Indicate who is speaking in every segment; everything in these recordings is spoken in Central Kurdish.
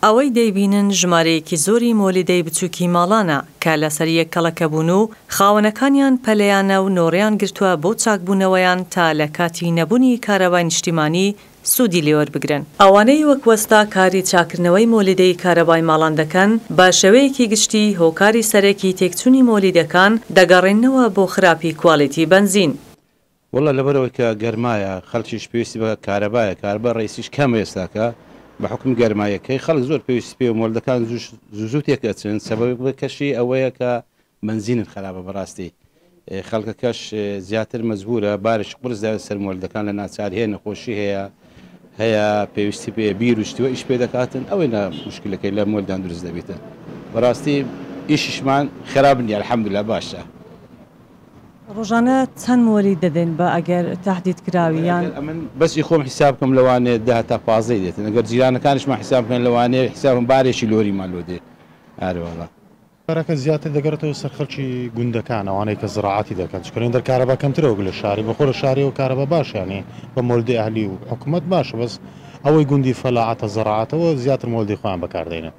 Speaker 1: ئەوەی دەیبینن ژمارەیەکی زۆری مۆلیدەی بچووکی ماڵانە کە لەسەر یەک کەڵەکە بوون و خاوەنەکانیان پەلەیانە و نۆرەیان گرتووە بۆ چاکبوونەوەیان تا لە کاتی نەبوونی کارەبای نیشتیمانی سوودی لێوەربگرن. ئەوانەی وەک وەستا کاری چاککردنەوەی مۆلیدەی کارەبای ماڵان دەکەن، بە شێوەیەکی گشتی هۆکاری سەرەکی تێکچوونی مۆلیدەکان دەگەڕێننەوە بۆ خراپی کوالیتی بەنزین.
Speaker 2: وەڵا لەبەرئەوەی کە گەرمایە خەڵکیش پێویستی بە کارەبایە کارەبا ڕەئیسیش کەمە ئێستاکە بە حوکمی گەرمایەکەی خەڵک زۆر پێویستی پێیە مۆلدەکان زوو زوو تێک ئەچن سەبەبەکەشی ئەوەیە کە بەنزینن خراپە بەڕاستی خەڵکەکەش زیاتر مەجبورە بارێکی قورس داوێت سەر مۆلدەکان لە ناچار هەیە نەخۆشی هەیە هەیە پێویستی پێ بیر و شتیوە ئیش پێ دەکاتن ئەوەی لە مشکلەکەی لە مۆلدان دروست دەبیتن بەڕاستی ئیشیشمان خراپ نییە الحمدلله باشە.
Speaker 1: ڕۆژانە چەند مۆلید دەدەین بە ئەگەر تەحدید کراوی یان.
Speaker 2: ئەگەر ئەمن بەس ئی خۆم حیساب بکەم لەوانەیە دە هەتا پازدەی دێتن ئەگەر جیرانەکانیشمان حیساب بکەن لەوانەیە حیسابم بارێکی لۆریمان لۆ دێ ئارەوەڵا.
Speaker 3: کارەکە زیاتر دەگەڕێتەوە سەر خەڵکی گوندەکان ئەوانەی کە زراعەتی دەکەن چونکە لێندەر کارەبا کەمترە وەک لە شاری بەخۆ لە شاریەوە کارەبا باشە یانی بە مۆلدی ئەهلی و حکومەت باشە بەس ئەوەی گوندی فەلاعەتە زراعەتەوە زیاتر مۆلدی خۆیان بەکاردێنن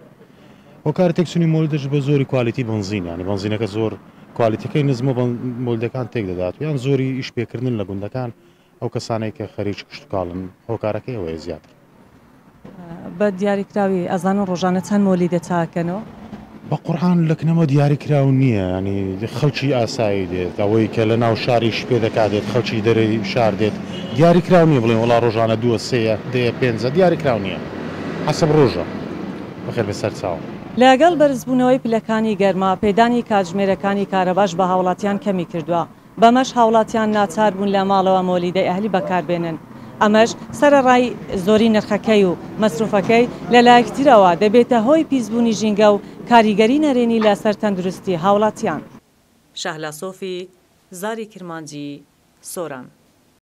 Speaker 3: هۆکاری تێکچونی مۆلدش بە زۆری کوالیتی بەنزین یانی بەنزینەکە زۆر کوالیتەکەی نزمە مۆلدەکان تێک دەدات یان زۆری ئیش پێکردن لە گوندەکان ئەو کەسانەی کە خەریکی کشتوکاڵن هۆکارەکەی ئەوەیە زیاتر.
Speaker 1: بە دیاریکراوی ئەزانن ڕۆژانە چەند مۆلیدە چاکەنەوە؟
Speaker 3: بە قوڕئان لەکنەمە دیاری کراو نییە یانی خەڵکی ئاسایی دێت ئەوەی کە لە ناو شار ئیش پێ دەکات دێت خەڵکی دەرەی شار دێت دیاری کراو نییە بڵێن وەڵا ڕۆژانە دووە سێیە دەیە پێنجە دیاری کراو نییە حەسەب ڕۆژە. بەخێر بێ سەرچاوم.
Speaker 1: لەگەڵ بەرزبوونەوەی پلەکانی گەرما، پێدانی کاتژمێرەکانی کارەباش بە هاوڵاتیان کەمیکردووە، بەمەش هاوڵاتیان ناچار بوون لە ماڵەوە مۆلیدەی ئەهلی بەکاربێنن، ئەمەش سەرەڕای زۆری نرخەکەی و مەسروفەکەی، لەلایەکترەوە دەبێتە هۆی پیسبوونی ژینگە و کاریگەری نەرێنی لەسەر تەندروستی هاوڵاتیان. شەهلا سۆفی، زاری کرمانجی، سۆران.